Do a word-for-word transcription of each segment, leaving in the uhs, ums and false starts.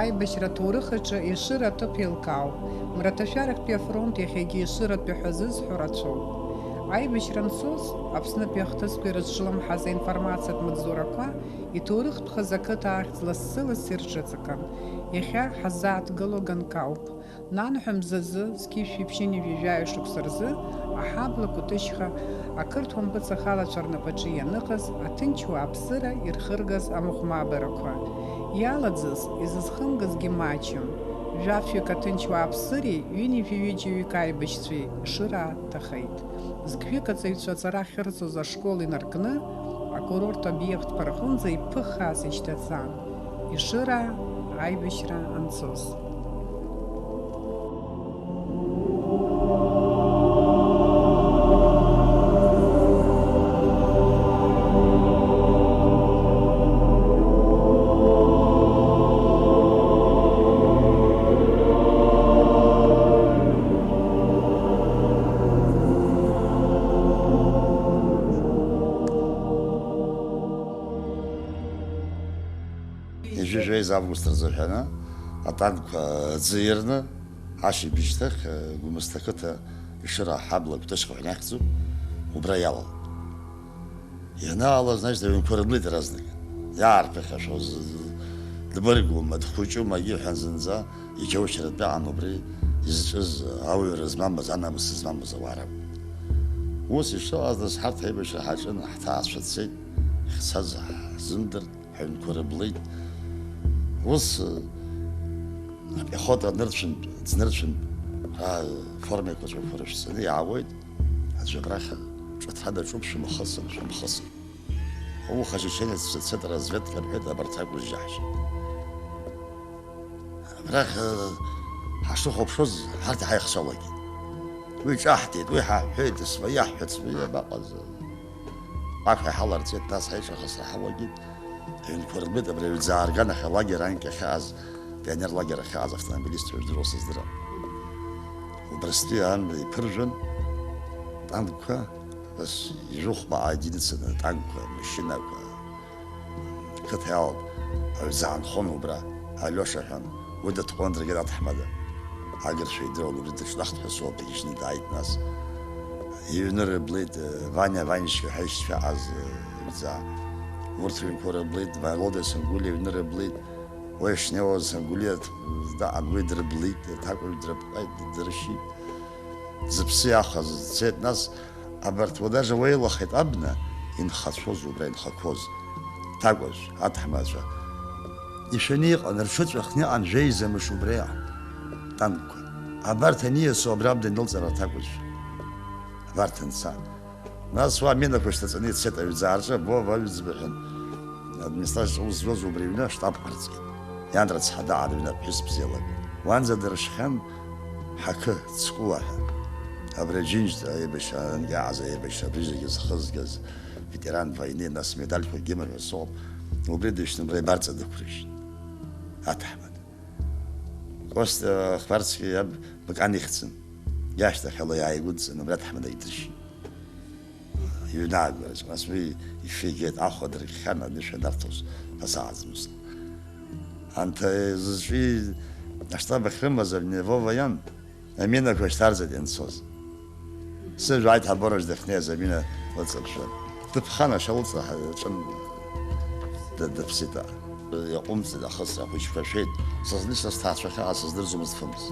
Аибашьра аҭоурых аҿы Ешыра аҭыԥ еилкаауп. Мраҭашәарахьтәи афронт иахьагьы Ешыратәи ҳәа зызҳәо рацәоуп. Аибашьра анцоз, Аԥснытәи ахҭысқәа ирызҿлымҳаз аинформациатә маҵзурақәа иҭоурыхтә хаз ақыҭа ахьӡ лассы-лассы ирҿыҵакын. Иахьа ҳаззааҭгыло Ганкауп. Нанҳәа мзазы, зқьи жәшәи ԥшьынҩажәи жәаҩа шықәса рзы аҳабла Кәтышьха ақырҭуа мпыҵахалацәа рнапаҿы ианыҟаз аҭынч уааԥсыра ирхыргаз амыхәмабарақәа иалаӡыз, изызхымгазгьы маҷым. Жәафҩык аҭынч уааԥсыреи ҩынҩажәи ҩыџьаҩык аибашьцәеи Ешыра ааҭахеит. Зқьҩык аҵаҩцәа аҵара ахьырҵоз ашкол инаркны, акурорттә обиектқәа рҟынӡа иԥыххааз ишьҭаҵан. Ешыра аибашьра анцоз. Ҩажәи жәеиза август рзыҳәаны атанкқәа аӡы ирны, ашьыбжьҭахь, Гәымсҭа ақыҭа Ешыра аҳабла Кәтышьха ҳәа иахьӡуп, убра иалалт. Ианаала, значит, аҩнқәа рыблит иаразнак. Иаарԥыхьашәоз, дбыргума, дхәыҷума, егьи ҳәа зынӡа иџьоушьаратәы аан убри изҿыз ауаҩра змамыз, анамыс змамыз ауаа ракәын. Ус ишыҟаз, нас, ҳарҭ аибашьра ҳаҿын, ҳҭаацәа цеит, ҳцаз ҳзымдырт. Ҳаҩнқәа рыблит. Ус, э, апехота нырцәынтә, ӡнырцәынтә, ара форма еиқәаҵәақәа рышәҵаны иаауеит. Аӡәы абрахь ҿыҭра даҿуп, шәымхысын, шәымхысын. Ауха ачеченеццәа цеит, разведка рҳәеит, абарҭ акәыз џьаҳшьеит. Абрахь, э, ҳашыхәаԥшуаз, ҳарҭ иҳаихсалагеит. Уи ҿаҳҭит, уи ҳаҳәҳәеит, ес-, иаҳҳәац, уи иабаҟаз? Ҟәашәа иҳаларҵеит, нас ҳаиҿахысра ҳалагеит. Аҩнқәа рбеит абри аҩӡаа рганахь алагер анкьа ахьааз, пионер лагер ахьааз автомобилистцәа жәдыруа сыздырам. Убрыстәи амҩа иԥыржәан, танкқәа, нас ижәохәба ааидиныцаны, танкқәа, машьынақәа, қыҭа иалан, аҩӡаа нхон убра, Алиоша ҳәа, уи дыҭҟәон даргьы аҭаҳмада. Агырцәа идыруан, убри дыҽнахт ҳәа соуп, дагьежьны дааит нас. Иҩны рыблит, Ваниа Ваничка ҳәа ишьцәа аҟаз, ҩӡаа. Урҭ рыҩнқәа рыблит, Володиа Сангулиа иҩны рыблит, уи шнеиуаз Сангулиа даҟан, уи дрыблит, аҭакәажә дрыпҟеит, дыршьит. Зыԥсы иахаз дцеит, нас абарҭ уа даже уеилахеит абна инхацәоз, убра инхақәоз. Ҭакәажә, аҭаҳмацәа. Ишәаны иҟан, рҽыҵәахны иҟан жәеиза мыш убра иҟан. Танкқәа. Абарҭ аниасуа абра абна инылҵар аҭакәажә. Абарҭ анца. Нас уа аминақәа шьҭаҵаны ицеит аҩӡаа рҿы, Вова Аҩӡба ҳәа. Администрациаҿы аус зуаз убри аҩны аштаб ҟарҵеит. Иан рыцҳа даара аҩны аԥҳәыс бзиала. Уанӡа дыршьхьан, Ҳақы, Цкуа ҳәа. Абри Аџьынџьтәи аибашьра, иааз аибашьра, абри зегьы зхызгаз, ветеран войны, нас медальқәа гьымаҩа соуп. Убри дышьны абра ибарҵа дықәрыжьит. Аҭаҳмада. Костиа Хварцкиа иаб Бакан ихьӡын. Иашьҭахь ала иааигәыдҵан, убра аҭаҳмада идыршьит. Иҩнаагоз, нас уи ишәигеит, ахәа дыркхьан, анышә анарҭоз, дазааӡмызт. Анҭ зҿи аштаб ахь рымаз абни Вова иан, аминақәа шьҭарҵеит ианцоз. Сыжәааит ҳабораҿ дахьнеиз амина лыҵаԥшуан. Дыԥхан, ашьа лыҵаҳаҿын, д-, дыԥсит. Иаҟәымҵит ахысра, ахәыҷқәа шәеит. Сызны са сҭаацәа хьаа сыздырӡомызт фымз.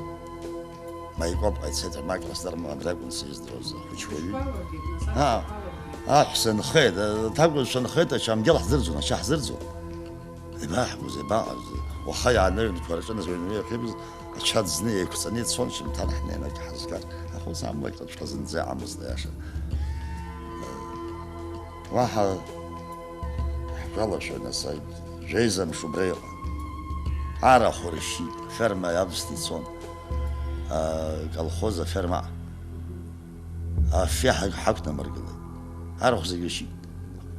Маикоп ицеит, Маикоп Асҭарма абракәын сиздыруаз, ахәыҷқәа ҩы. Аа, аҳәса нхеит, аҭакәажәцәа нхеит, ачамгьал ҳзырӡон, ача ҳзырӡон. Ибаҳбоз, ибаҟаз, уаха иааны аҩнқәа рҿы нас уаҩы иахьыбз, ача ӡны еиқәҵаны ицон, шьымҭан ҳнеины акы ҳазгар. Ахәыц амлакьраҵәҟьа зынӡа иҟамызт, аиаша. Уаҳа ҳгәалашәоит, нас, жәеиза мш убра иҟан. Арахә ршьит, аферма иавсны ицон. А, колхоз аферма. Афҩы ҳа-, ҳақәнамыргылеит. Арахә зегьы ршьит.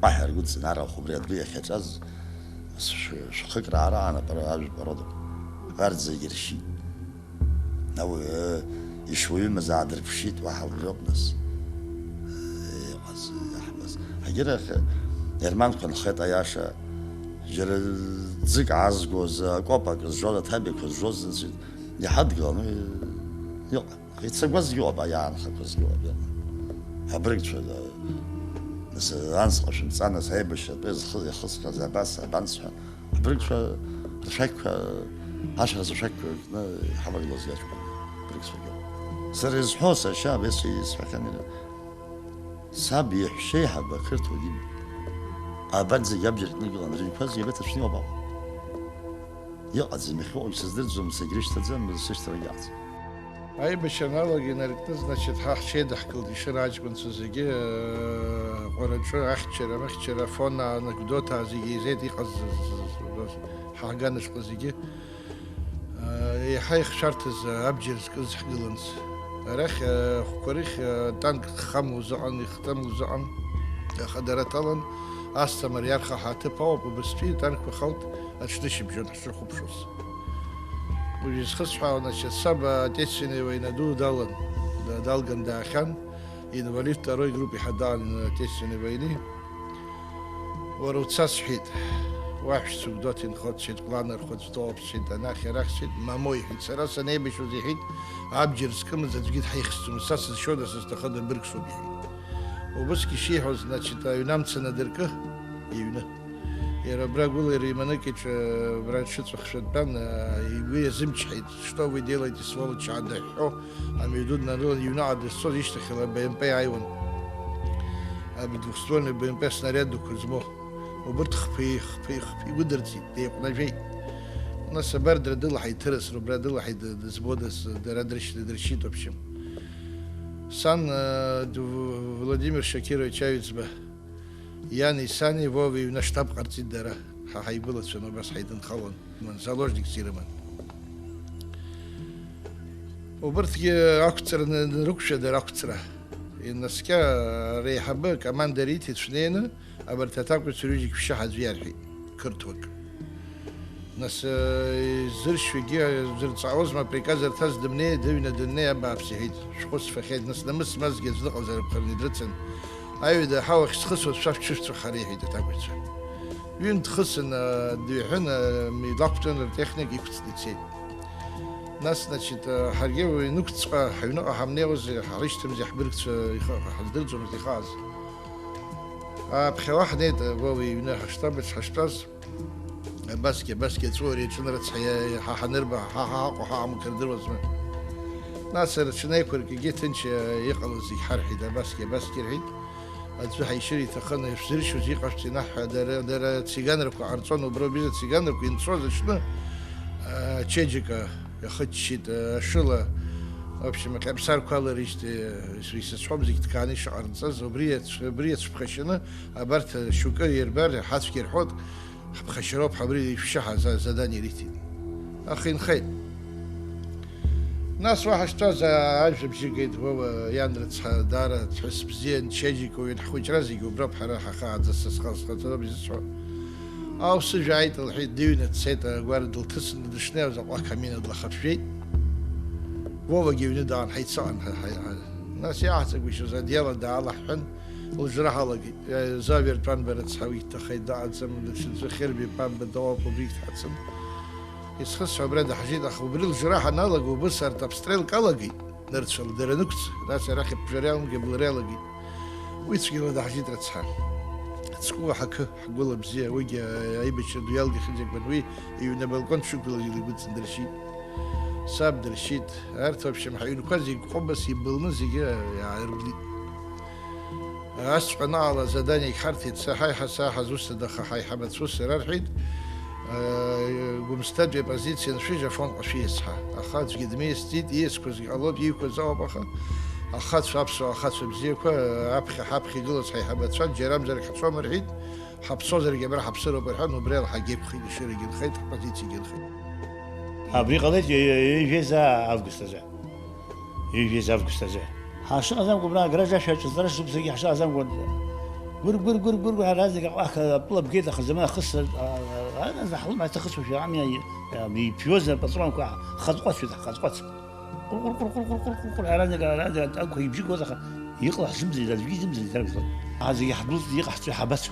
Ҟәаҳәа ргәыдҵан арахә убри адәы иахьаҿаз, шә-, шәхык раара аанапара ажәпара ыҟоуп. Арҭ зегьы ршьит. Ауаҩы ишуаҩымыз аадырԥшит, уаҳа убриоуп нас. Иҟаз, иаҳбаз. Агьырахь, ерманқәа нхеит, аиаша, Џьара ӡык аазгоз, акәапа акы зжоз, аҭабиақәа зжоз, нас иҳадгыланы иҟан. Ицагәазгьы ыҟан, иаанхақәазгьы ыҟан, иҟан. Абрыгцәа, нас, анс ҟашәымҵан, нас аибашьратәы зхы иахысхьаз абас, абанс ҳәа. Абрыгцәа ршәақьқәа, ашәарыцәа ашәақьқәа кны иҳавагылоз иаҷкәын абрыгцәагьы. Сара изҳәо сашьа абас исҳәахьан, саб иаҳәшьеиҳабы ақырҭуа диман. Абарҭ зегьы абџьар кны игылан, рыҩнқәа зегьы абеиҭа ҭацәны иҟоуп. Иҟаӡам, иахьыҟоу сыздырӡом, сагьрышьҭаӡам, сышьҭарагь иҟаӡам. Аибашьра аналага инаркны, значит, ҳа ҳҽеидаҳкылт Ешыра аҷкәынцәа зегьы, э, ҟәараҿы ахьчара, амыхьчара, афон, анекдот, а, зегьы еизеит иҟаз, з-, з-, з-, ҳаганышҟа зегьы. Э, еиҳа ихшәарҭаз абџьар зкыз ҳгыланс. Арахь, э, хәқәа рыхь, э, танк ххамуа узыҟан, ихтамуа узыҟан. Аха дара ҭалан, Асҭамыр иархаҳа аҭыԥ ауп, убыстәи танкқәа халт аҽнышьыбжьон ҳшрыхәаԥшуаз. Уажә изхысҳәаауа, значит, саб отечественный война ду далан, да-, далган даахьан, инвалид второй группа иҳадалан отечественной войны. Уара уца, сҳәеит, уаҳәшьцәа Гәдоуҭа инхо дцеит, Кәланархәыӡ доуп, сҳәеит, анахь арахь, сҳәеит, мамоу, иҳәеит, сара санеибашьуаз, иҳәеит, абџьар зкымыз аӡәгьы дҳаихсӡомызт, са сызшьуада, сызҭахыда, бырг соуп, иҳәеит. Убысгьы ишиҳәоз, значит, аҩны амца надыркы, иҩны. Иара абра агәылаҩра иманы Кьыҿ, абра дшыҵәахшәа дтәан, игәы иазымчҳаит, что вы делаете, сволочи, ҳәа даҳәҳәо, амҩаду днарылан, иҩныҟа дызцоз ишьҭахьала Б М П ааиуан. Абри двухствольный Б М П снаряд дуқәа змоу. Убырҭ хԥеи, хԥеи, хԥеи гәыдырҵеит, деиҟәнажәеит. Нас абар дара дылаҳаит, ҭырасра убра дылаҳаит, д-, дызбодаз, дара дрышьҭа-, дыршьит, в общем. Сан, э, д-, Владимир Шакирович Аҩӡба, иани сани Вова иҩны аштаб ҟарҵеит дара. Ҳа ҳаигәылацәан, убас ҳаидынхалон. Заложникс ирыман. Убырҭгьы ақәҵара ны-, нрықәшәа дара ақәҵара. Инаскьа реиҳабы акоманда риҭеит шәнеины, абарҭ аҭакәажәцәа рҩыџьагь шәшьы ҳаӡәы иарҳәеит, қырҭуак. Нас, э, изыршьуагьы зырҵаауазма, априказ рҭаз дымнеи, дыҩны дыннеи, абааԥс, иҳәеит, шәҟәы сфахьеит, нас намыс змазгьы аӡә дыҟазар акәхарын, идрыцын. Аҩада аҳауахь схысуа шәа шәҽышәҵәахар, иҳәеит аҭакәажәцәа. Ҩынтә дхысын, э, дыҩҳәын, э, илақәтәан ртехник иқәҵны ицеит. Нас, значит, э, ҳаргьы уи нықәҵҟа ҳаҩныҟа ҳамнеиуаз, ҳрышьҭамзи ҳбыргцәа ихы-, ҳаздырӡомызт ихааз. Аԥхьа уа ҳнеит, э, Вова иҩны ҳаштаб аҿы ҳаштәаз. Абасгьы, абасгьы аҵәуара иаҿын рыцҳа, иа-, иа-, ҳа ҳанырба, ҳа ҳаҟоу ҳаҟаму акыр дыруазма. Нас рыҽнеиқәырк, егьи ҭынч, э, иҟалаз зегь ҳарҳәеит, абасгьы, абасгьы рҳәеит. Аӡәы ҳаишьыр иҭахын, ишәзыршьуаз иҟашәҵа инаҳҳәа, дара, дара циганрақәа ҟарҵон, убра убжьы ациганрақәа инҵәоз аҽны, э, ачеиџьыка иахыччеит, э, ашыла, в общем, аҟьаԥсарқәа аларыжьт, э, ис-, исызҳәом зегь ҭкааны ишыҟарҵаз, убри иацә-, убри иацәԥхашьаны абарҭ шьоукы ирбар, ҳацәгьа ирҳәот, ҳԥхашьароуп, ҳабри ишәшьы ҳаза-, задание риҭеит. Аха инхеит. Нас уа ҳаштәаз, а-, ажәабжьы геит, Вова иан рыцҳа, даара ԥҳәыс бзиан, чеиџьыка уаҩын, ҳхәыҷра зегьы уброуп, ҳара ҳахааӡа сызхаз схаҵароуп изысҳәо. Ау, сыжә ааит, лҳәеит, дыҩны дцеит, агәара дылҭысын, дышнеиуаз аҟәақ амина длахаԥжәеит. Вовагьы аҩны даан, ҳаицаҟан, ҳа, ҳа, ҳа. Нас иааҳҵагәышьоз адиала даалаҳҳәан, лыжра ҳалагеит. Завер Тәанба рыцҳа уи дҭахеит, даҟаӡам, даҽаӡәы Херби Памба дауп, убригь дҳацын. Исхысҳәа абра даҳжит, аха убри лжра ҳаналага, убыс арҭ абстрелк алагеит, нырцәала, дара нықәҵ, нас арахь аԥжәара иаламгеи, аблра иалагеит. Уи цәгьала даҳжит рыцҳа. Ацгәы ҳақы, ҳгәыла бзиа, уигьы аибашьра ду иалгахьан акәын, уи иҩны абалкон дшықәгылаз илигәыдҵан дыршьит. Саб дыршьит. Арҭ, в общем, ҳаҩнқәа зегь ҟәыбас ибылны зегьы иааирблит. Асҵәҟьа анаҟала заданиагь ҳарҭеит, саҳаи ҳасаҳаз усада, аха ҳаиҳабацәа ус рарҳәеит, э, Гәымсҭатәи апозициа аншәыжь Афон ҟәашәи иацҳа. Аха аӡәгьы дмиасӡеит, ииасқәазгьы ҟалоит, ииқәыз ауп, аха ахацәа, аԥсуа ахацәа бзиақәа, аԥхьа ҳаԥхьа игылаз ҳаиҳабацәа џьарамзар ҳцом рҳәеит, ҳаԥсозаргьы абра ҳаԥсыроуп рҳәан, убри ала ҳагьеиқәхеит, ишырагьы нхеит, ҳпозициагьы нхеит. Абри ҟалеит ҩажәа август азы. Ҩажәа август азы. Ҳашыҟаз акәым, абра аграж ашәа аҿы ҵара шықәсагьы ҳашыҟаз акәым, гәыр, гәыр, гәыр, гәыр, гәыр, ҳара зегь аҟәаха атәыла бгеит, аха замана ахысра, а, а, а, ҳлымҳа иҭахысуашәа ами, а, а, иԥжәоз апатронқәа ҳхаҵҟәацәеит, ҳхаҵҟәац. Ҟәыр, ҟәыр, ҳара зегь, ара зегь атанкқәа ибжьы гоз, аха иҟала ҳзымӡырҩит, аӡәгьы изымӡырҩит, ара бзоуп. Ҳа зегьы ҳдәылҵны иҟаҳҵои ҳабацо?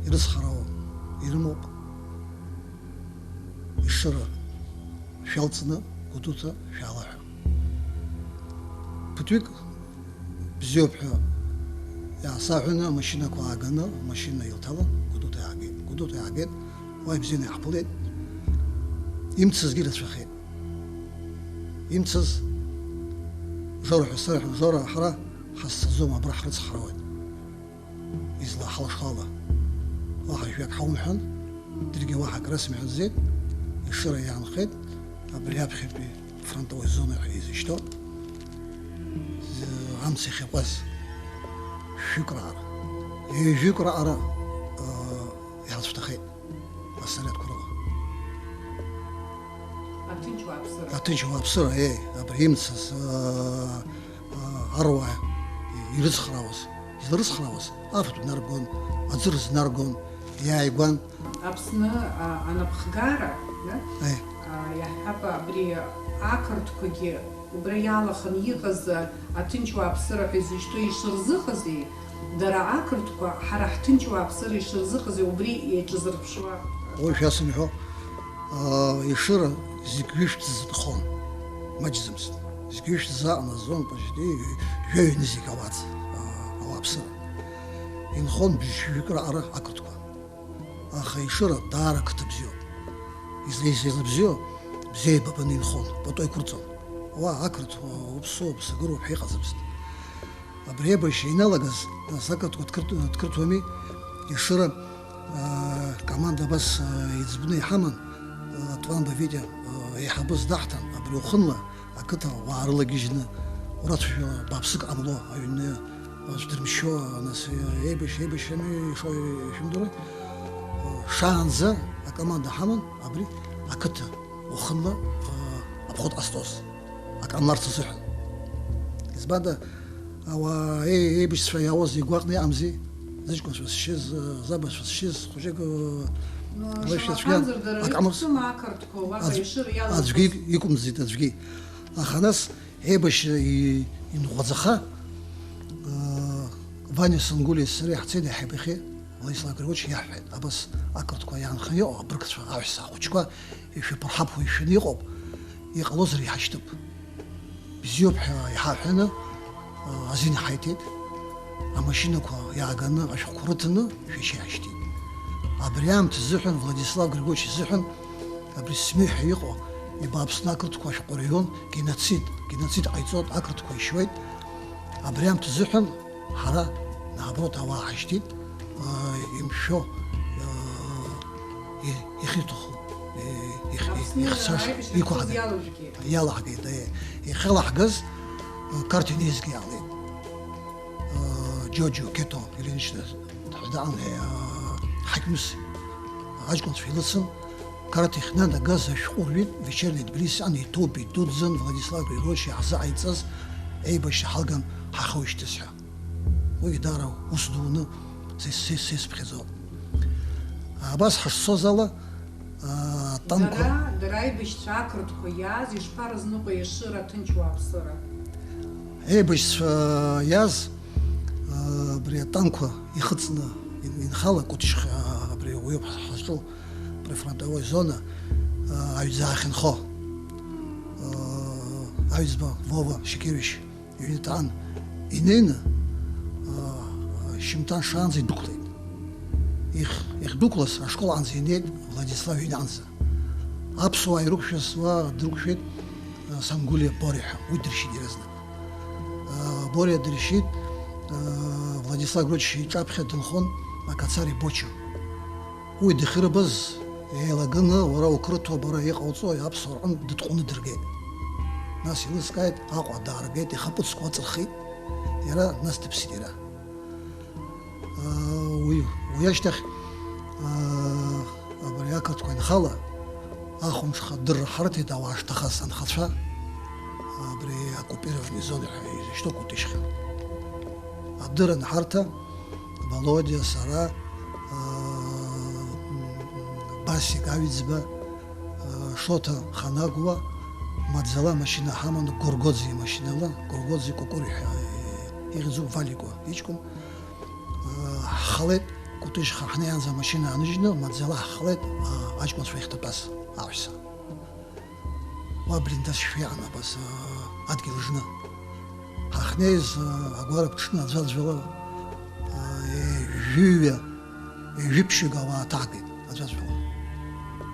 ирыцхраау ирымоуп, Ешыра шәалҵны Гәдоуҭа шәаала ҳәа. Ԥыҭҩык бзиоуп ҳәа иаасаҳәаны, амашьынақәа ааганы, амашьына илҭалан, Гәдоуҭа иаагеит. Гәдоуҭа иаагеит, уа ибзианы иаҳԥылеит. Имцазгьы рацәахеит. Имцаз Жора ҳәа сарҳәон, Жора, ҳара ҳазцаӡом, абра ҳрыцҳауеит. Излаҳалшо ала. Уаҳа жәак ҳаумҳәан, даргьы уаҳа акры сымҳәаӡеит, Ешыра иаанхеит, абри аԥхьатәи фронтовой зона ҳәа изышьҭоу, з-, амца иахьакуаз шәҩык раҟара. Ҩажәаҩык раҟара, аа, иаацәҭахеит аснариадқәа рыла. Аҭынч уааԥсыра. Аҭынч уааԥсыра, еи, абри имцаз, аа, аа, аруаа ирыцхраауаз, изларыцхраауаз, афатә наргон, аӡы рызнаргон, иааигәан. Аԥсны, а, анапхгара, да? Аи. А, иаҳҳәап, абри ақырҭқәагьы убра иалаханы иҟаз, а, аҭынч уааԥсыра ҳәа изышьҭоу ишырзыҟази, дара ақырҭқәа ҳара ҳҭынч уааԥсыра ишырзыҟази убри еиҿазырԥшуа. Уи шәасымҳәо, а, Ешыра зегь ҩышәҭ зынхон, маҷӡамызт. Зегь ҩышәҭ заҟаны зон, почти жәаҩаны зегь ауац, а, ауааԥсыра. Инхон бжьҩык раҟара ақырҭқәа. Аха Ешыра даара қыҭа бзиоуп. Излеи-, излабзиоу, бзиа еибабаны инхон, пату еиқәырҵон. Уа ақырҭуа, уаԥсуоуп, сагыруоуп ҳәа иҟаӡамызт. Абри аибашьра ианалагаз, нас ақырҭқәа дқырҭ-, дқырҭуами, Ешыра, аа, команда абас, аа, иӡбны иҳаман, аа, Тланба Витиа, аа, еиҳабыс даҳҭан, абри уахынла, ақыҭа уаа рылагьежьны, урацәажәо бааԥсык ҟамло, аҩны аӡә дырмшьо, нас, еибашь-, еибашьраны ишо-, ишәымдыруеи, шаанӡа акоманда ҳаман, абри ақыҭа уахынла, а, аԥхыт ҟазҵоз, ак ҟамларц азыҳәан. Избанда, ауаа, еи-, еибашьцәа иаауаз игәаҟны иҟамзи, зыҷкәынцәа зшьыз, а, забацәа зшьыз, хәыҷык, а, Ну, лашәа цәгьан, шамахамзар, дара ак ҟамларц рыцәшәыма ақырҭқәа, уаҟа аӡә-, Ешыра иалахәыз. Аӡәгьы ик-, иқәымӡит, аӡәгьы. Аха нас, еибашьра и-, имӷәӷәаӡаха, аа, Ваниа Сангулиеи сареи ҳцеит иаҳаибахьы, Владислав Григорьевич иаҳҳәеит, абас ақырҭқәа иаанханы иҟоу абыргцәа аҳәса ахәыҷқәа ишәаԥырҳап ҳәа ишәаны иҟоуп, иҟалозар иҳашьҭып. Бзиоуп ҳәа иҳаҳәаны, аа, азин ҳаиҭеит, амашьынақәа иааганы ашәҟәқәа рыҭаны шәашьа иаҳшьҭит. Абри аамҭа азыҳәан, Владислав Григорьевич изыҳәан, абри Смеиҳәа иҟоу, ибааԥсны ақырҭқәа ашәҟәы рыҩуан, геноцид, геноцид ҟаиҵоит, ақырҭқәа ишьуеит. Абри аамҭа азыҳәан ҳара, наоборот, ауаа ҳашьҭит, аа, имшәо, аа, и-, иахьырҭаху, и-, их-, Аԥсны ихцаша, аибашьра иқәаҳгеит. Иалажәгеит. Иалаҳгеит, аиеи. Иахьалаҳгаз, аа, Қарҭ инеизгьы иаалеит. Аа, Џьоџьо Қьеҭо Ильинична ҳәа даан, аа, ҳақьҩыс аҷкәынцәа илыцын, Қарҭ иахьнанагаз ашәҟәы рҩит, Вечерний Тбилиси ан иҭоуп идуӡӡан Владислав Григорьевич иаҳзыҟаиҵаз еибашьра ҳалган ҳахоушьҭыз ҳәа. Уигьы даара ус дуны са ис-, са ис-, са исыԥхьаӡоуп. Абас ҳашцоз ала, аа, атанкқәа. Дара, дара аибашьцәа ақырҭқәа иааз ишԥарызныҟәеи Ешыра аҭынч уааԥсыра? Аибашьцәа иааз, аа, абри атанкқәа ихыҵны ин-, инхала Кәытышьха, абри уиоуп ҳазҿу, прифронтовой зона, аа, аҩӡа ахьынхо, аа, аҩӡба Вова Шьақьырович иҩны дҭаан, инеины, аа, Шьымҭан шаанӡа идәықәлеит. Их-, ихдәықәлаз ашкол аҟынӡа инеит, Владислав иҩны аҟынӡа. Аԥсуаа ирықәшәаз уа дрықәшәеит, аа, Сангулиа Бориа ҳәа, уи дыршьит иаразнак. Аа, Бориа дыршьит, аа, Владислав Григорьевич иҿаԥхьа дынхон Акацари Бочо. Уи дахьырбаз еилаганы, уара уқырҭуа бара иҟауҵои, аԥсуаа рҟынтә дытҟәаны дыргеит. Нас илыскааит, Аҟәа дааргеит, ихаԥыцқәа аҵырхит. Иара нас дыԥсит иара. Аа, уи, уи ашьҭахь, аа, абри ақырҭқәа инхала, ахәымҽха адырра ҳарҭеит ауаа шҭахаз анхацәа, абри оккупированный зона ҳәа изышьҭоу Кәытышьха. Адырра анҳарҭа, Володиа, сара, аа, Басик Аҩӡба, аа, Шоҭа Ханагәуа, маӡала амашьына ҳаман, Горгоӡе имашьынала, Горгоӡе Кәыкәыр ҳәа, э, ихьӡуп, Валикәа иҷкәын, аа, ҳхалеит. Кәтыжьха ҳнеиаанӡа амашьына ааныжьны, маӡала ҳхалеит, аа, аҷкәынцәа иахьҭатәаз аҳәса. Уа блиндажшәа иаанапаз, аа, адгьыл жны. Ҳахьнеиз, аа, агәарак ҽны аӡәаӡәала, аа, ҩажәиҩа, ҩажәиԥшьыга ауаа ҭаагеит аӡәаӡәала.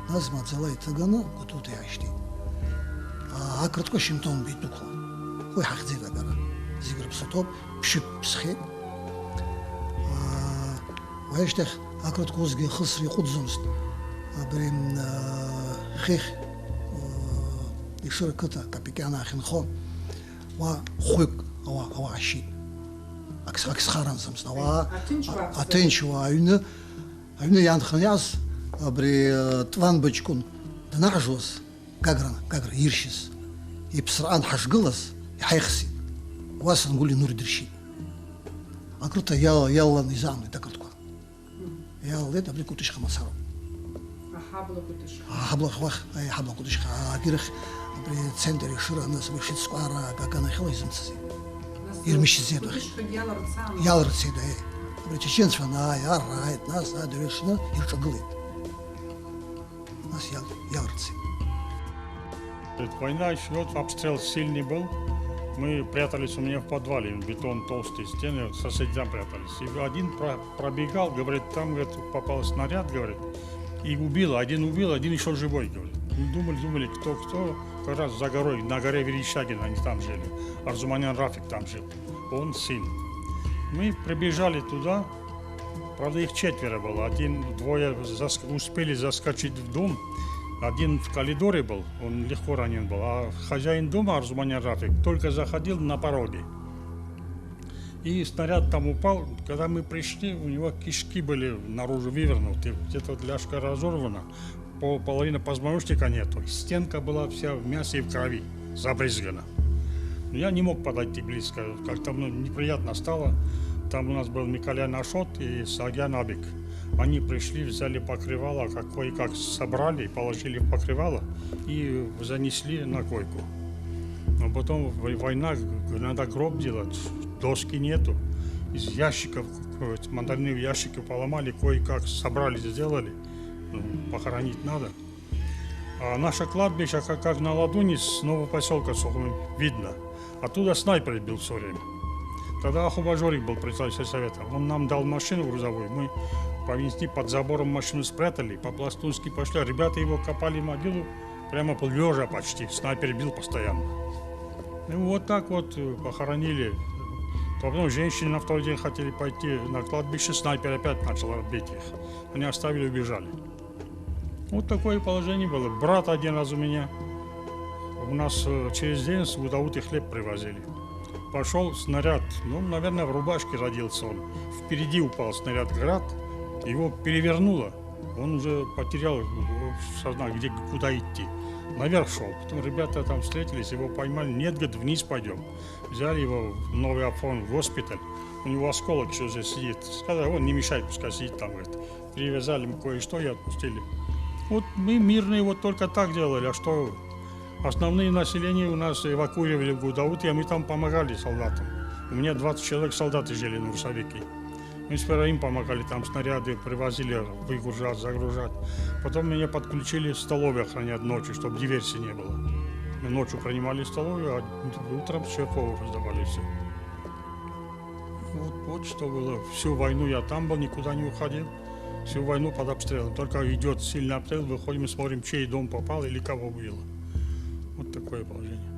Нас маӡала иҭаганы Гәдоуҭа иаашьҭит. Аа, ақырҭқәа Шьынҭонбеи дәықәлан. Уи ҳахьӡеит агара. Зегь рыԥсы ҭоуп, ԥшьҩык ԥсхьеит. Аа, уи ашьҭахь ақырҭқәа усгьы ахысра иҟәыӡӡомызт. Абри, м, аа, Хыхь, аа, Ешыра қыҭа Капикиан ахьынхо, уа хәҩык ауаа, ауаа ашьит. Акс-, аксхаранӡамызт ауаа. Аҭынчуаа. Аҭынчуаа аҩны, аҩны иаанханы иааз абри, аа, Тланба ҷкәын данаҳжуаз, Гагра, Гагра иршьыз, иԥсраан ҳашгылаз, иҳаихсит. Уа Сангәлиа Нур дыршьит. Ақырҭқәа иал-, иалаланы изаамлеит ақырҭқәа. Иалалеит абри Кәтыжьха мацароуп. Аҳабла Кәтыжьха. Аҳабла уахь, аи, аҳабла Кәтыжьха, агьырахь, абри центр Ешыра, нас абри Шьыцкәара, Гаганахьала изымцаӡеит. Нас ирмышьҭӡеит уахь. Кәтыжьхагьы иаларцаан. Иаларцеит, аи. Абри ачеченцәа анааи, ар рааит, нас адырҩаҽны ирҿагылеит. Нас иал-, иаларцеит. Говорит, война еще, вот обстрел сильный был. Мы прятались у меня в подвале, бетон, толстые стены, вот соседям прятались. И один про-, пробегал, говорит, там, говорит, попал снаряд, говорит, и убил, один убил, один еще живой, говорит. Мы думали, думали, кто, кто, как раз за горой, на горе Верещагина они там жили. Арзуманян Рафик там жил. Он сын. Мы прибежали туда, правда, их четверо было. Один, двое заск-, успели заскочить в дом, один в коридоре был, он легко ранен был, а хозяин дома, Арзуманян Рафик, только заходил на пороге. И снаряд там упал. Когда мы пришли, у него кишки были наружу вывернуты, где-то вот ляжка разорвана. По-, половина позвоночника нету. Стенка была вся в мясе и в крови, забрызгана. Но я не мог подойти близко, как-то, ну, неприятно стало. Там у нас был Миколян Ашот и Сагьян Абик. Они пришли, взяли покрывало, как кое-как собрали, положили в покрывало и занесли на койку. Но потом в-, война, г-, надо гроб делать, доски нету. Из ящиков, э, мандарины в ящики поломали, кое-как собрали, сделали. Ну, похоронить надо. А наше кладбище как, как на ладони с нового поселка Сухуми видно. Оттуда снайпер бил все время. Тогда Ахуба Жорик был председатель сельсовета. Он нам дал машину грузовую. Мы понесли под забором машину, спрятали, по-пластунски пошли. Ребята его копали могилу, прямо лежа почти. Снайпер бил постоянно. И вот так вот, э, похоронили. Потом женщины на второй день хотели пойти на кладбище, снайпер опять начал бить их. Они оставили, убежали. Вот такое положение было. Брат один раз у меня, у нас, э, через день с Гудауты хлеб привозили. Пошел снаряд, ну, наверное, в рубашке родился он. Впереди упал снаряд, град, его перевернуло. Он уже потерял, э, сознание, где, куда идти. Наверх шел. Потом ребята там встретились, его поймали. Нет, говорит, вниз пойдем. Взяли его в Новый Афон, в госпиталь. У него осколок еще здесь сидит. Сказали, вон, не мешает, пускай сидит там, говорит. Привязали мы кое-что и отпустили. Вот мы мирные вот только так делали, а что? Основные населения у нас эвакуировали в Гудауты, а мы там помогали солдатам. У меня двадцать человек солдаты жили на Русовике. Мы сперва им помогали, там снаряды привозили, выгружать, загружать. Потом меня подключили столовую охранять ночью, чтобы диверсии не было. Мы ночью принимали столовую, а утром шеф-повару сдавали все. Вот, вот что было. Всю войну я там был, никуда не уходил. Всю войну под обстрелом. Только идет сильный обстрел, выходим и смотрим, чей дом попал или кого убило. Вот такое положение.